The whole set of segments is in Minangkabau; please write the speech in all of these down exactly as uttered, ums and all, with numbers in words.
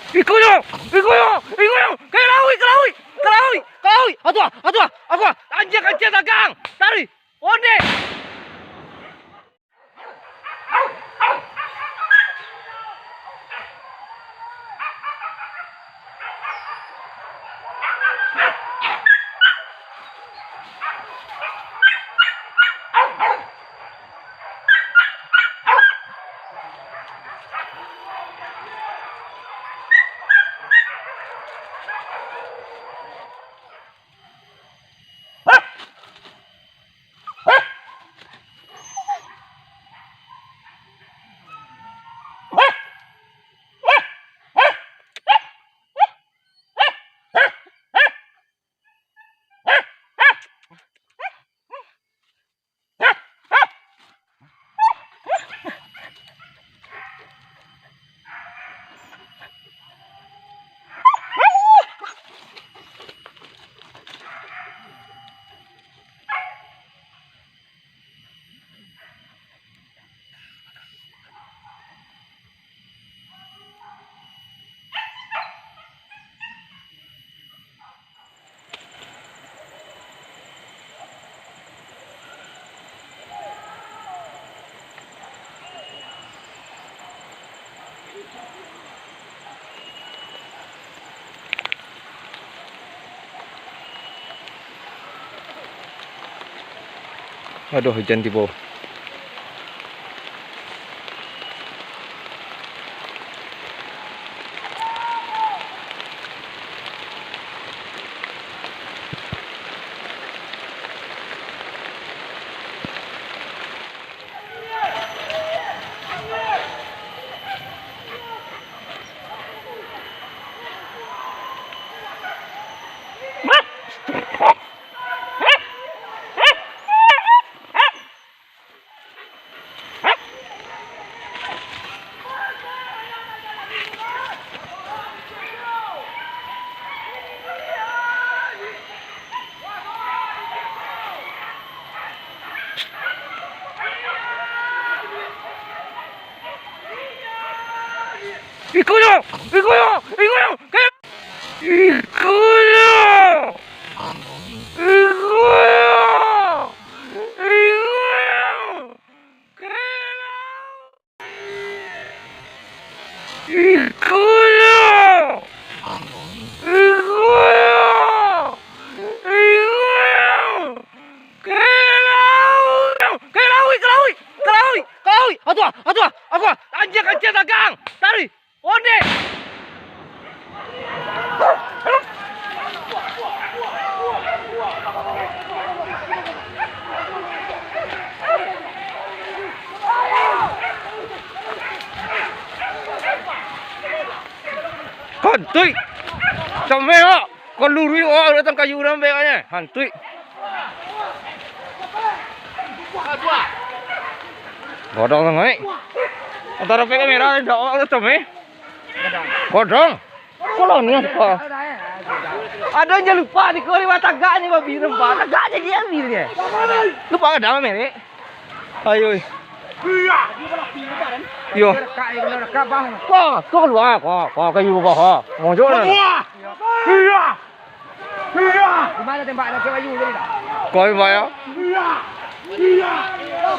Iko yo, iko yo, iko yo. Ka lauik, ka lauik, ka lauik, ka lauik. Atua, atua, atua. Anjing kancil dagang. Tari. Onde. Aduh, hujan tibo. Iko yo! Iko yo! Iko yo! Iko yo! Iko yo! Iko yo! Iko yo! Iko yo! Iko yo! Ka lauik! Ka lauik! Ka lauik! Ka lauik! Atua! Atua! Atua! Anjing kancil dagang! Tari! Onde! Hantuik! Sampai awak! Kok luruih awak datang kayu urang bek awaknyo? Hantuik! Godong sangaik. Antaro pek kamera, indak awak tu, Tom, eh. Godong. Kolonial ko. Ado nan lupa di kori, wah, tagak ni babi nampak. Tagak jadi ambil dia. Lupa gadang merek. Ayo. Yo. Ko, ko kalua, ko, ko kayu ko, ko. Monjok nah. Iya. Iya. Di mana tembak anak kayu tadi dah? Kau bayar.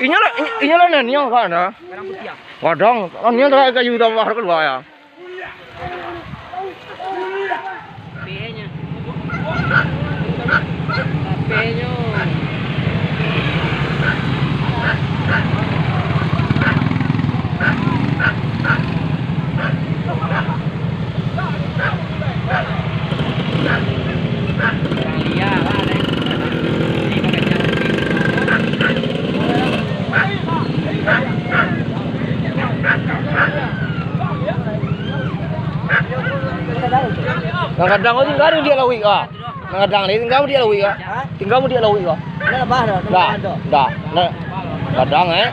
Inyo lah, inyo lah naniang kan, ah. Kadang putiah. Kadang, naniang dah kayu tambah kalua ya. P H-nyo. P H-nyo. Nan gadang ko tingga di lauik ko. Nan gadang ni tingga di lauik ko. Tingga di lauik ko. Ndak, ndak. Nan gadang, eh.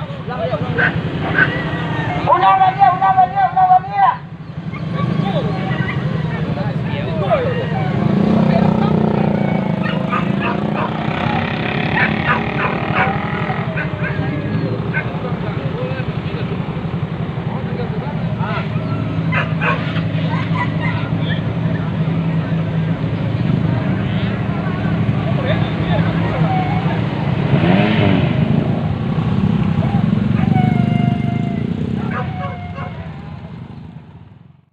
Hmm.